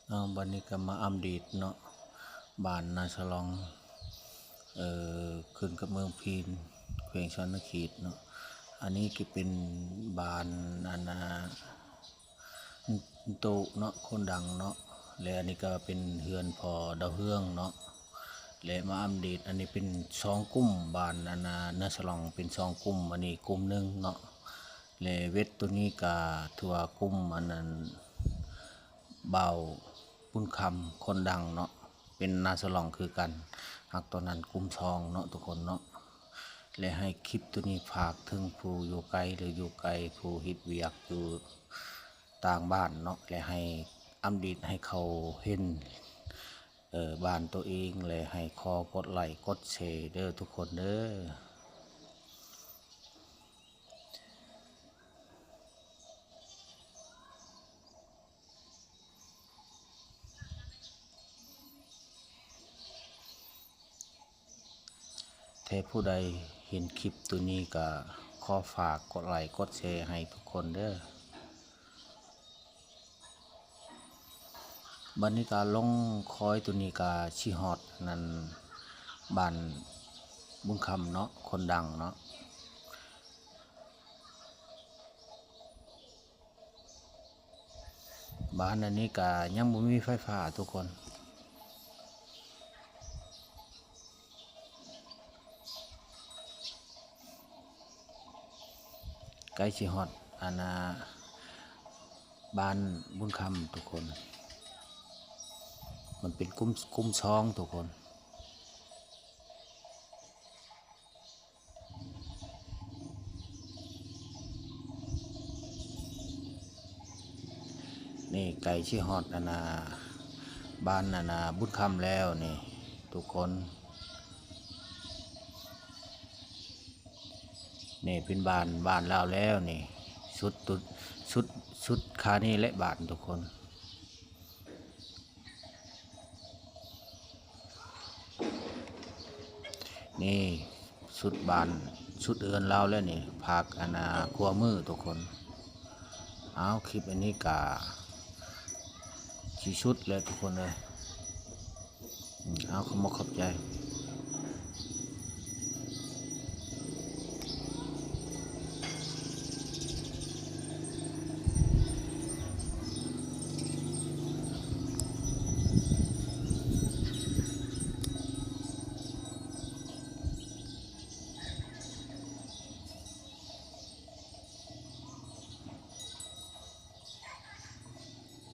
ເອົາ ບັດນີ້ກໍມາອັບເດດເນາະ ບ້ານນາສະຫຼອງ ເອີ ຂຶ້ນກັບເມືອງພີນ ແຂວງສະຫວັນນະເຂດເນາະ. ອັນນີ້ກໍເປັນບ້ານ ອັນນ່າ ໂຕະເນາະ ຄົນດັງເນາະ ແລະ ອັນນີ້ກໍເປັນເຮືອນພໍ່ດາວເຮືອງເນາະ ແລະ ມາອັບເດດ ອັນນີ້ເປັນສອງກຸ່ມ ບ້ານ ອັນນ່າ ນາສະຫຼອງເປັນສອງກຸ່ມ ອັນນີ້ກຸ່ມໜຶ່ງເນາະ ແລະ ເວັດໂຕນີ້ກໍຖືວ່າກຸ່ມ ອັນນັ້ນ ບ່າວບຸນຄຳ ຄົນດັງເນາະ ເປັນນາສະຫຼອງຄືກັນ ຫາກຕອນນັ້ນກຸ່ມສອງເນາະ ທຸກຄົນເນາະ. ແລະ ໃຫ້ຄລິບໂຕນີ້ຝາກເຖິງຜູ້ຢູ່ໄກ ຫຼື ຢູ່ໃກ້ ຜູ້ເຮັດວຽກຢູ່ຕ່າງບ້ານເນາະ ແລະ ໃຫ້ອັບເດດໃຫ້ເຂົາເຫັນ ເອີ ບ້ານໂຕເອງ ແລະ ໃຫ້ຂໍກົດໄລກົດແຊເດີ ທຸກຄົນເດີ. ແທ້ຜູ້ໃດເຫັນຄລິບໂຕນີ້ກໍຂໍຝາກກົດໄລກົດແຊໃຫ້ທຸກຄົນເດີ. ບັດນີ້ກະລົງຄອຍໂຕນີ້ກະຊິຮອດນັ້ນ ບ້ານບຸນຄຳເນາະ ຄົນດັງເນາະ. ບ້ານອັນນີ້ກະຍັງບໍ່ມີໄຟຟ້າທຸກຄົນ. ໃກ້ຊິຮອດ ອັນນ່າ ບ້ານບຸນຄຳທຸກຄົນ. ມັນເປັນກຸ່ມ ກຸ່ມສອງທຸກຄົນ. ນີ້ໃກ້ຊິຮອດ ອັນນ່າ ບ້ານ ອັນນ່າ ບຸນຄຳແລ້ວນີ້ທຸກຄົນ. ນີ້ເປັນບ້ານ ບ້ານລາວແລ້ວນີ້ ສຸດ ສຸດ ສຸດ ສຸດຄານີ້ແຫຼະບ້ານທຸກຄົນ. ນີ້ສຸດບ້ານ ສຸດເຮືອນລາວແລ້ວນີ້ ພາກ ອັນນ່າ ຂວາມືທຸກຄົນ. ເອົາ ຄລິບອັນນີ້ກະຊິສຸດແລ້ວທຸກຄົນເອີຍ. ເອົາ ຂອບອົກຂອບໃຈ.